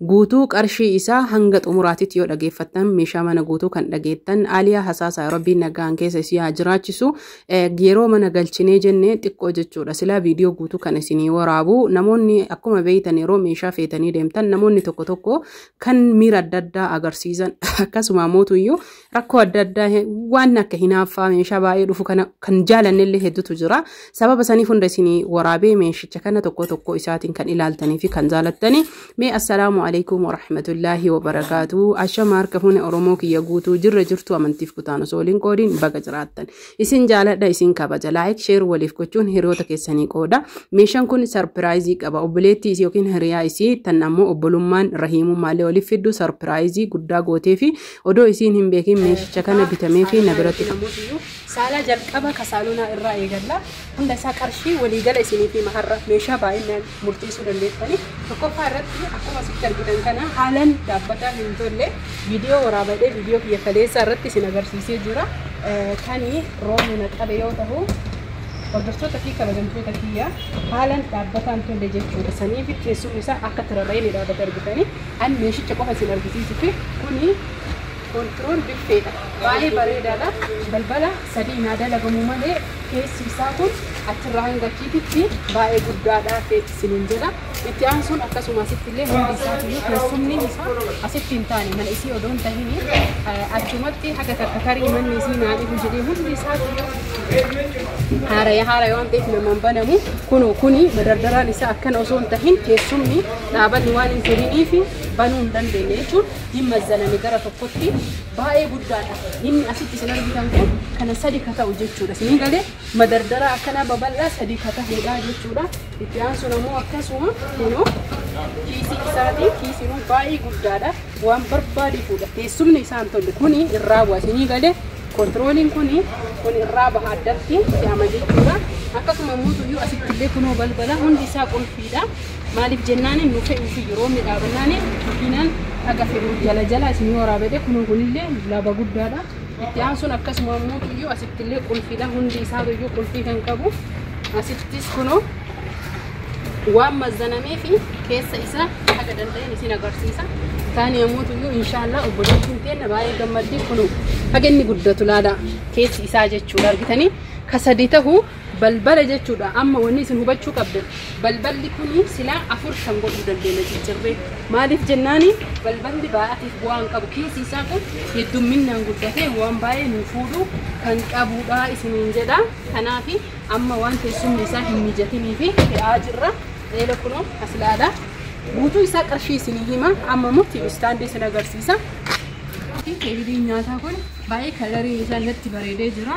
Guutuu qarshii isaa hanga xumuraatitti yoo dhageeffattan, meeshaa mana guutuu kan dhageettan, Aliyaa Hasaasaa Rabbiin nagaan keessa isii haa jiraachisu. Yeroo mana galchinee jennee xiqqoo jechuudha. Silaa viidiyoo guutuu kan isinii waraabu, namoonni akkuma beeytan yeroo meeshaa feetanii deemtan namoonni tokko tokko kan miira adda addaa agarsiisan, akkasuma mootuyyuu rakkoo adda addaa waan akka hinaaffaa meeshaa baay'ee dhufu kana kan jaalannellee hedduutu jira. Sababa saniif hunda isinii waraabee meeshicha kana tokko tokko isaatiin kan ilaaltanii fi kan jaalattanii. Mee assalaamu alaikum warahmatullaahi wabarakaatu. Ashama harka fuune Oromoo kiyya guutuu, jirra jirtu, amantiif kutaan osoo waliin qoodiin baga jiraattan. Isin jaaladha, isin kabaja. Like, share waliif gochuun hiriyoota keessanii qooda. Meeshaan kun surprise qaba. Obboleettii isii yookiin hiriyaa isii tan ammoo obbolummaan rahiimummaallee waliif fiddu surprise guddaa gootee fi odoo isiin hin beekin meeshicha kana bitamee fi na biratti. Saalaa jalqaba kasaalonaa irraa eegalla. Hunda isaa qarshii waliigala isinii fi maharra meeshaa baay'inaan murteessuu dandeessanii. Tokkoffaa irratti akkuma asitti argitan kana haalaan dhaabbataa hin tolle, viidiyoo waraabadhee viidiyoo kiyya kaleessaa irratti isin agarsiisee jira. Kani roobni na qabe yoo ta'u, hordoftoota fi kabajamtoota kiyya, haalaan dhaabbataa hin tolle jechuudha. Saniif teessumni isaa akka tirarra'ee dhaabbata argitanii. Ani meeshicha qofa isin argisiisuu fi kuni control biffeedha. Baay'ee bareedaadha. Balbala sadii naa dalagamu malee keessi isaa kun achirraa hanga achiititti baay'ee guddaadha isiniin jedha. Itti aansuun akkasuma asitti illee hundi isaatiyyuu teessumni isaa asitti hin taane, mana isii odoo hin tahin achumatti haga takka tarii manni isii naa dhibu jedhee, hundi isaatiyyuu haaraya haaraya waan ta'eef namaan banamu. Kunoo kuni madardaraan isaa akkana osoo hin tahin teessumni dhaabanni waan hin toliniif banuu hin dandeenye jechuun hin mazzaname gara tokkotti, baay'ee guddaadha. Inni asitti isin argitan kun kana sadi ka ta'u jechuudha. Isin galee madardaraa akkanaa babal'aa sadi ka ta'edha jechuudha. Itti aansuun ammoo akkasuma kunoo kiisii isaati. Kiisiin baay'ee guddaadha. Waan barbaade fuudha. Teessumni isaan tolle kuni irraa bu'a. Isinii galee controliin kuni kun irraa baha, addatti fe'ama jechuudha. Akkasuma immoo asitti illee kunoo balbala hundi isaa qulfiidha. Maaliif jennaan nu fe'uu fi yeroo inni dhaabannaan makiinaan haga fe'u jala jala isinii waraabedhe. Kunoo kunillee laba guddaadha. Itti aansuun akkasuma immoo asitti illee qulfiidha. Hundi isaa iyyuu qulfii kan qabu. Asittis kunoo waan mazzanamee fi keessa isaa haga danda'een isin agarsiisa. Taani yommuu iyyuu inshaallah obboleettiin teenna baay'ee gammaddi. Kunoo haga inni guddatu laala, keessi isaa jechuudha, argitanii ka sadi ta'u balbala jechuudha. Amma wanni isin hubachuu qabdan, balballi kuni silaa afur shan godhuu dandeenya ciccirree. Maaliif jennaani balballi baay'ateef bu'aa hin qabu. Keessi isaa kun heddumminaan guddatee waan baay'ee nu fuudhu kan qabudha isiniin jedha. Kanaaf amma waan teessumni isaa hin mijatinii fi fe'aa jirra. Eela kunoo as ilaala. Guutuu isaa qarshii isinii hima. Amma immoo TV standii isin agarsiisa. Teebiliin nyaataa kun baay'ee coloriin isaa natti bareedee jira.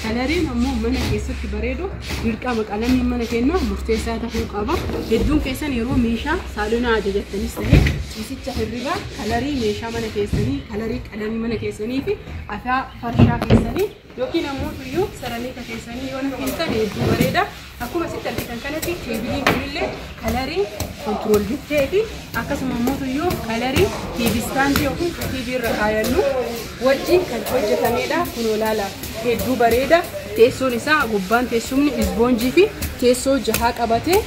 Coloriin ammoo mana keessatti bareedu dirqama qalamiin mana kennaa murteessaa ta'uu qaba. Hedduun keessan yeroo meeshaa saalonaa ajajattanis ta'e ciisicha hirribaa, colorii meeshaa mana keessanii, colorii qalamii mana keessanii fi afaa farshaa keessanii yookiin ammoo iyyuu ceramica keessanii yoo na keessan hedduu bareeda. Akkuma asitti argitan kanatti teebiliin kunillee colorii control buffet fi akkasuma ammoo iyyuu colorii TV standii yookiin TV irra kaayannu wajjin kan hojjetamedha. Kun olaala hedduu bareeda. Teessoon isaa gubbaan teessumni isboonjii fi teessoo jahaa qabatee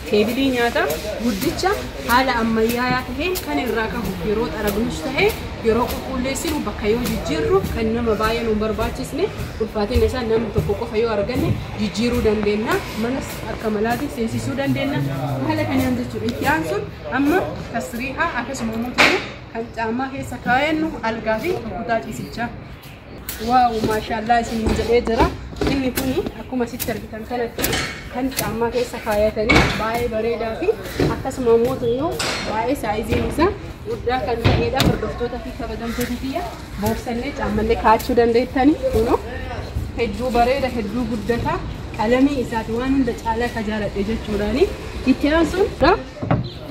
teebilii nyaataa guddicha haala ammayyaa'aa taheen kan irraa qabu, yeroo xaragnus ta'e yeroo qulqulleessinu bakka yoo jijjiirru kan nama baay'ee nu barbaachisne, ulfaatina isaa namni tokko qofa yoo arganne jijjiiruu dandeenya, manas akka malaatiin seensisuu dandeenya haala kanaan jechuudha. Itti aansuun amma tasriihaa, akkasuma immoo kan caammaa keessa kaayannu, algaa fi kutaa ciisichaa. Wow, maashaallah isiniin jedhee jira. Inni kun akkuma asitti argitan kanatti kan caammaa keessa kaayatanii baay'ee bareedaa fi akkasuma immoo immoo baay'ee sizeiin isaa guddaa kan ta'edha. Hordoftoota fi kabajamtoota kiyya, boorsallee caammallee kaa'achuu dandeettanii. Kunoo hedduu bareeda, hedduu guddata, qalamii isaati waan hunda caalaa ka jaaladhe jechuudhaani. Itti aansuun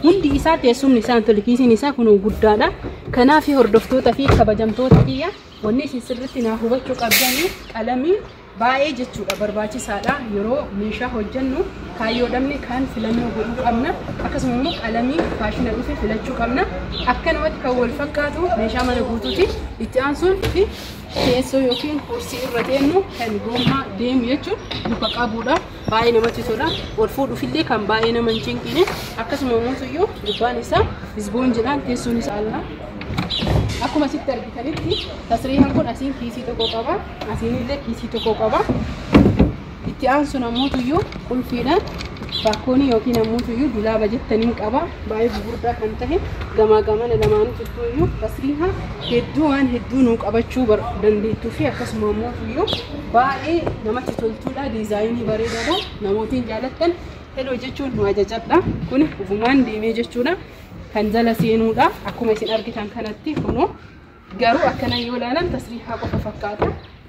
hundi isaa teessumni isaa tole, kiisiin isaa kun guddaadha. Kanaaf hordoftoota fi kabajamtoota kiyya, wanni isin sirriitti naa hubachuu qabdanii qalamiin baay'ee jechuudha barbaachisaadha. Yeroo meeshaa hojjennu kaayyoo dhabne kan filannoo godhuu qabna, akkasuma immoo qalamii faashina dhufe filachuu qabna. Akkanumatti kan wal fakkaatu meeshaa mana guutuuti. Itti aansuun fi teessoo yookiin kursii irra teennu kan goommaa deemu jechuun luka qabudha. Baay'ee namatti tola. Ol fuudhuufillee kan baay'ee nama hin cinqine. Akkasuma immoo gubbaan isaa isboonjiidhaan teessoon isaa alla. Akkuma asitti argitanitti tasriihaan kun asiin kiisii tokko qaba. Asiinillee kiisii tokko qaba. Itti aansuun ammoo qulfiidhaan baakkoonii yookiin ammoo dulaaba jettaniin qaba. Baay'ee gurguddaa kan ta'e gamaa gamana lamaanii tuttuuyyuu tasriihaa hedduu waan hedduu nuu qabachuu dandeettuu fi akkasuma ammoo baay'ee namatti toltuudha. Diizaayinii bareedaadha. Namootiin jaalattan heloo jechuun nu ajajadha. Kun ufumaan deemee jechuudha. Kan jala seenuudha. Akkuma isin argitan kanatti kunoo garuu akkana yoo ilaalan tasriihaa qofa fakkaata.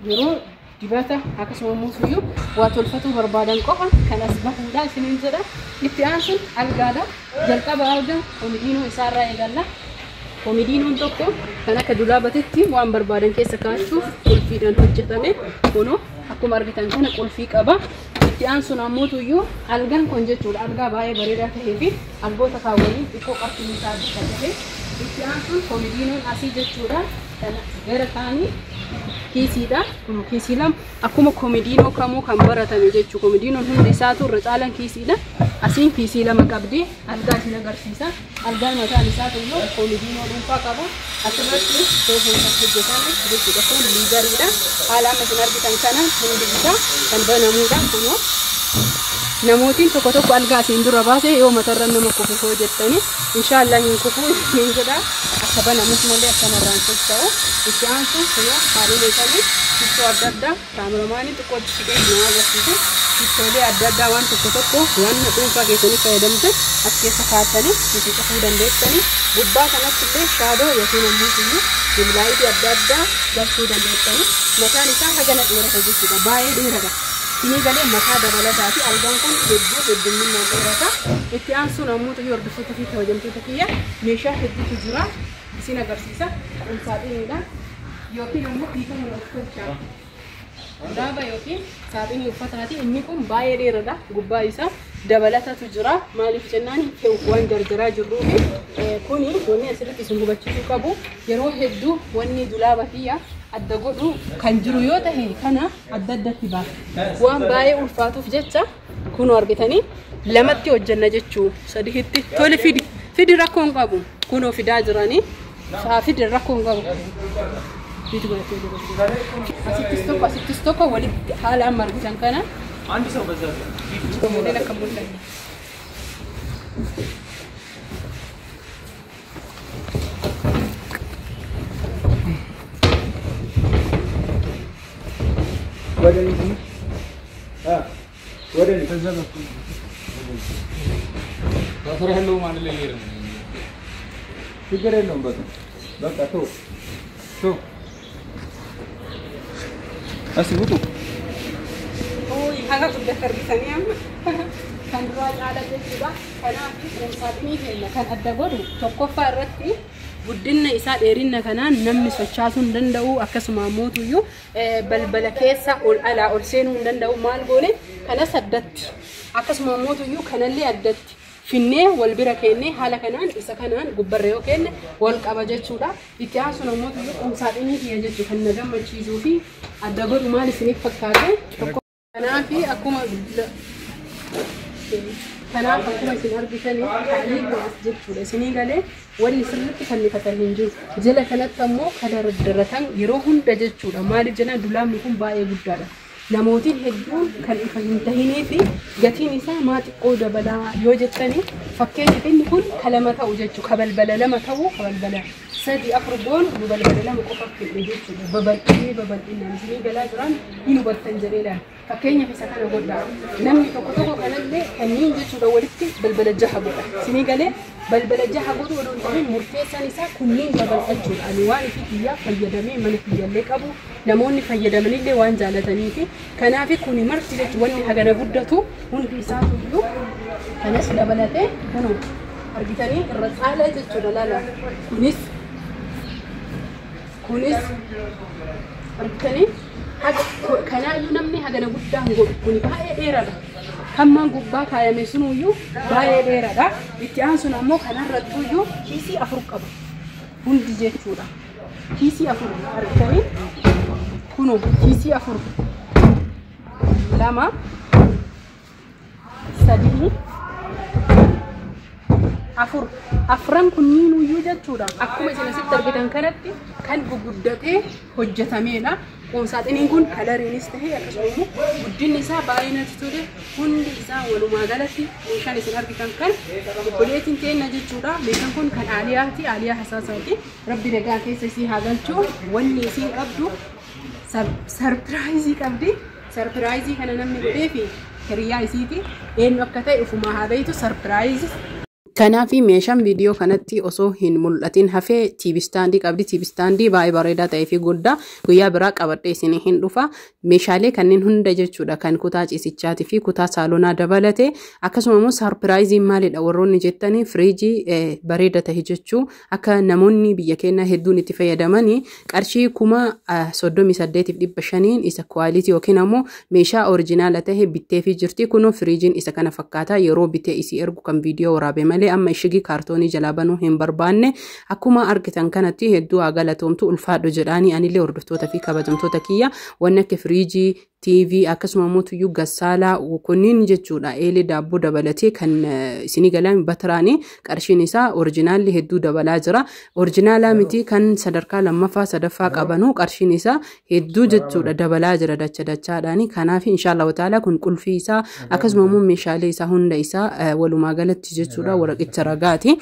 Yeroo dibata akkasuma immoo waa tolfatuu barbaadan qofa kan as bahuudha isiniin jedha. Itti aansuun algaadha. Jalqaba algaa komidiinoo isaarraa eegalla. Komidiinoon tokko kan akka dulaabatetti waan barbaadan keessa kaa'achuuf qulfiidhaan hojjetame. Kunoo akkuma argitan kana qulfii qaba. Itti aansuun ammoo algaan kun jechuudha. Algaa baay'ee bareedaa ta'ee fi algoota kaawwanii xiqqoo qabxiin isaa adda ta'e. Itti aansuun komidiinoon asii jechuudha. Kan gara kaanii kiisiidha. Kun kiisii lama akkuma komidiinoo kamuu kan baratame jechuudha. Komidiinoon hundi isaatu irra caalaan kiisiidha. Asiin kiisii lama qabdi. Algaa isin agarsiisa. Algaan mataan isaatu immoo komidiinoo dhuunfaa qaba. Asirratti soofaan kan hojjetame jechuudha. Kun liigariidha. Haala amma isin argitan kana hundi isaa kan banamuudha. Kunoo namootiin tokko tokko algaa asiin dura baase yoo matarra nama kufu jettanii inshaallah hin kufu hin jedha. Akka banamus malee akkanarraan socho'u. Itti aansuun kunoo haaluma isaanii shittoo adda addaa kaameramaanii xiqqootti siqee nama agarsiisu. Shittoolee adda addaa waan tokko tokko waan dhuunfaa keessanii fayyadamtan as keessa kaa'attanii itti cufuu dandeessanii. Gubbaa kanatti illee shaadoo yookiin ammoo dimlaayitii adda addaa galchuu dandeessanii. Mataan isaa hagana dheerata jechuudha. Baay'ee dheerata. Inni galee mataa dabalataa fi algaan kun hedduu heddumminaan dheerata. Itti aansuun ammoo hordoftoota fi kabajamtoota kiyya meeshaa hedduutu jira. Isin agarsiisa. Saaxiniidha yookiin ammoo hiikama uffachaa. Dulaaba yookiin saaxinii uffataati. Inni kun baay'ee dheeradha. Gubbaa isaa dabalatatu jira. Maaliif jennaan waan jarjaraa jirruufi kuni wanni asirratti isin hubachiisuu qabu yeroo hedduu wanni dulaaba kiyya adda godhu kan jiru yoo ta'e kana adda addatti baasa. Waan baay'ee ulfaatuuf jecha kunoo argitanii lamatti hojjenna jechuu sadiitti tole fidi fidi rakkoo hin qabu kunoo fidaa jiranii fidi rakkoo hin qabu. Asittis tokko walitti haala amma argitan kana. Akka mul'anne. ችግር የለውም። በቃ በቃ ተው ተው እስኪ ውጡ። Haga guddatti argitanii amma kan duraa caala jechuudha. Kanaaf saaxinii keenya kan adda godhu tokkoffaa irratti guddinna isaa dheerinna kanaan namni sochaasuu hin danda'u. Akkasuma ammoo balbala keessa ol alaa ol seenuu hin danda'u. Maal goone kanas addatti akkasuma ammoo kanallee addatti finnee wal bira kennee haala kanaan isa kanaan gubbarra yoo kenne wal qaba jechuudha. Itti aansuun ammoo saaxinii kiyya jechuudha kan na gammachiisuu fi adda godhu maal isiniif fakkaate? Kanaaf akkuma isin argitanii haalli kunis jechuudha. Isinii galee wanni sirriitti fannifatan hin jiru. Jala kanatti ammoo kan dardaratan yeroo hunda jechuudha. Maaliif jennaan dulaabni kun baay'ee guddaadha. Namootiin hedduun kan ifa hin tahinii fi gatiin isaa maa xiqqoo dabalaa yoo jettanii fakkeenyaaf inni kun kalama ta'u jechuudha. Ka balbala lama ta'u ka balbala sadi afur goonu nu balbala lama qofa fidhe jechuudha. Babal'inee babal'inaan isinii galaa jiran hin hubattan jedhee ilaala. Fakkeenyaaf isa kana godhaa. Namni tokko tokko kanallee kanneen jechuudha walitti balbala jaha godha. Isinii galee balbala jaha godhu odoo hin ta'in murteessaan isaa kunniin babal'achuudha. Ani waan ifi kiyyaa fayyadamee mana kiyyallee qabu namoonni fayyadamanillee waan jaalataniifi kanaaf kuni marti jechuun wanni hagana guddatu hundi isaatu kanas dabalatee kunoo argitanii irra caalaa jechuudha laala. Kunis kunis argitanii kanaayyuu namni hagana guddaa hin godhu kuni baay'ee dheeraadha. Hammaan gubbaa kaayame sunuyyuu baay'ee dheeraadha. Itti aansuun ammoo kanarrattuyyuu kiisii 4 qaba hundi jechuudha. Kiisii 4 argitanii kunoo kiisii 4 2 3, 4. Afran kunniin iyyuu jechuudha. Akkuma isin asitti argitan kanatti kan guguddatee hojjetameedha. Qoomsaaxiniin kun kalariinis ta'e akkasuma immoo guddinni isaa baay'ee natti tole. Hundi isaa walumaa galatti meeshaan isin argitan kan obboleettiin teenna jechuudha. Meeshaan kun kan Aaliyaati. Aaliyaa Hasaasaati. Rabbi nagaa keessa isii haa galchu. Wanni isiin qabdu sarpiraayizii qabdi. Sarpiraayizii kana namni godheefi hiriyaa isiiti. Eenyu akka ta'e ufumaa haa beektu sarpiraayizii. Kanaaf meeshaan viidiyoo kanatti osoo hin mul'atin hafee TV istaandii qabdi. TV istaandii baay'ee bareedaa ta'ee fi guddaa guyyaa biraa qabadhee isin hin dhufa. Meeshaalee kanneen hunda jechuudha kan kutaa ciisichaatii fi kutaa saalonaa dabalate. Akkasuma immoo saarpiraayiziin maalidha warroonni jettanii firiijii bareeda ta'e jechuu akka namoonni biyya keenyaa hedduun itti fayyadamanii qarshii 38,500 isa kwaalitii yookiin ammoo meeshaa orijinaala ta'e bitteefii jirti. Kunoo firiijiin isa kana fakkaata yeroo bitee isii ergu kan viidiyoo waraabe malee amma ishigii kaartoonii jalaa banuu hin barbaanne. Akkuma argitan kanatti hedduu haa galatoomtu ulfaadhu jedhaanii anillee hordoftoota fi kabajamtoota kiyya wanni akka firiijii TV akkasuma immoo tuyyuu gassaalaa kunniin jechuudha eelee daabboo dabalatee kan isinii galaan batiraanii qarshiin isaa orijinaalli hedduu dabalaa jira. Orijinaalaa miti kan sadarkaa lammaffaa sadaffaa qabanuu qarshiin isaa hedduu jechuudha dabalaa jira dacha dachaadhaani. Kanaaf inshaallahu ta'ala kun qulfii isaa akkasuma immoo meeshaalee isaa hunda isaa walumaa galatti jechuudha waraqicha ragaati.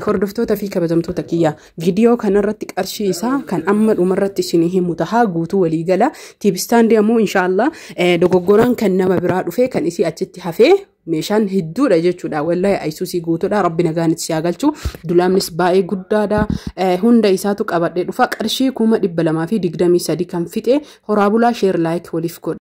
Hordoftoota fi kabajamtoota kiyya viidiyoo kanarratti qarshii isaa kan amma dhumarratti isinii himu tahaa guutuu waliigala. Tiibistaandii ammoo inshaallah dogoggoraan kan nama biraa dhufee kan isii achitti hafee meeshaan hedduudha jechuudha. Wallahi ayisuusii guutuudha. Rabbi nagaan itti haa galchu. Dulaamnis baay'ee guddaadha. Hunda isaatu qabadhee dhufa. Qarshii 223,000 kan fixe horaa bulaa sheer laayik waliif godha.